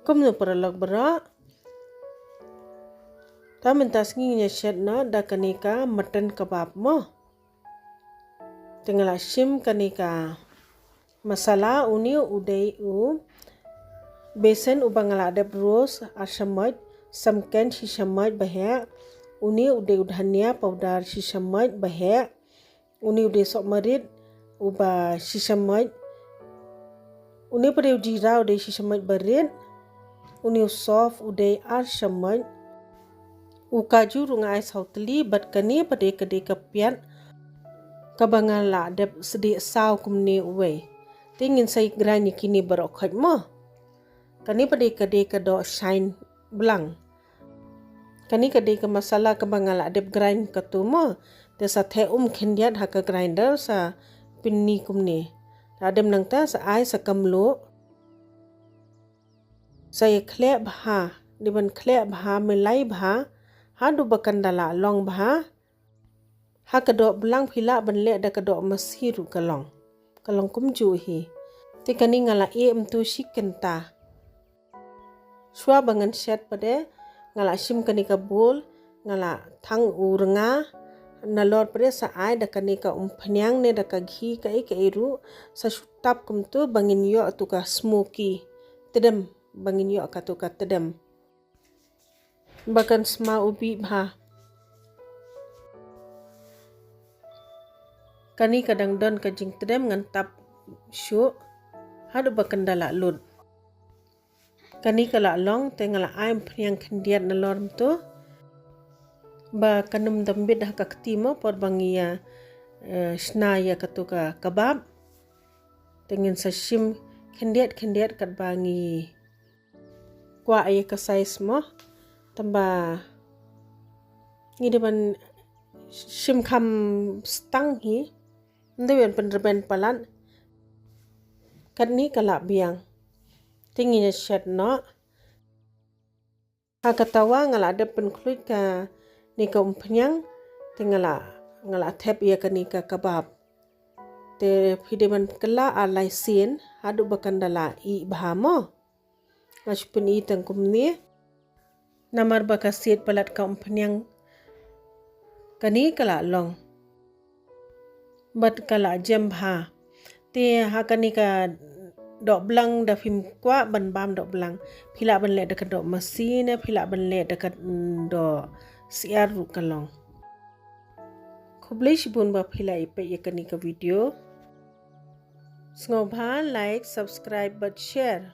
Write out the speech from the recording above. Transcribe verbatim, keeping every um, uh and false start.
Kumno paralok baroh. Te mynta sngi ngin ïa shet noh da kane ka mutton kabab mo. Te nga la shim kane ka masala, une u dei u besan uba nga la dep roast ar shamoit, samken shi shamoit baheh, une u dei u dhania powder shi shamoit baheh, une u dei sohmarit uba shi shamoit, une pat u dei u jira u dei shi shamoit barit, une u sof u dei ar shamoit. U kaju ruh nga ai saw tylli bad kane pat dei ka dei ka piat kaba nga la dep sdih saw kumne uwei. Te ngin sa grind ïa kine baroh khoit mo. Kane pat dei ka dei ka doh shine blang. Kane ka dei ka masala kaba nga la dep grind katto mo. Te sa theh um khyndiat ha ka grinder sa pynni kumne. Te hadien nangta sa ai sa ka mluh. Sa ïa khleh bha, dei ban khleh bha, milai bha, haduh ba kan da la long bha. Ha ka doh blang phi lah ban leh da ka doh masi ruh ka long. Ka long kumjuh hi. Te kane nga la ïeh mynta shi kynta. Shuwa ba ngan shet pat de, nga la shim kane ka bowl, nga la thang u rnga, nalor pat de sa ai da kane ka umphniang ne da ka ghee kaei kaei ruh, sa shu tap kumto ba ngin ïoh tu ka smoky tdem, ba ngin ïoh katu ka tdem. Ba kan sma u bih bha. Kane ka dang don ka jingtdem ngan tap shuh, haduh ba kan da la lut. Kane ka la long te nga la ai umphniang khyndiat nalor mynta. Ba kan ym dam bit ha ka kti mo por ba ngi ïa, eh, shna ïa katu ka kabab. Te ngin sa shim khyndiat khyndiat katba ngi kwah ïa ka size mo. Tangba ngi dei ban shim kham stang hi. Ym dei ban pynrben palat. Katne ka la biang. Te ngin ïa shet noh. Ha ka tawa nga la dep pynkhluit kane ka umphniang. Te nga la, nga la thep ïa kane ka kabab. Te phi dei ban kylla ar lai sien haduh ba kan da la ih bha mo. Nga shu pyni tang kumne. Namar ba ka siat palat ka umphniang kane ka la long. Bad ka la jem bha. Te ha kane ka doh blang da phim kwah ban bam doh blang, phi lah ban leh da ka doh masi ne phi lah ban leh da ka, mm, doh syiar ruh ka long. Khublei shibun ba phi la ïa peit ïa kane ka video. Sngewbha like, subscribe bad share.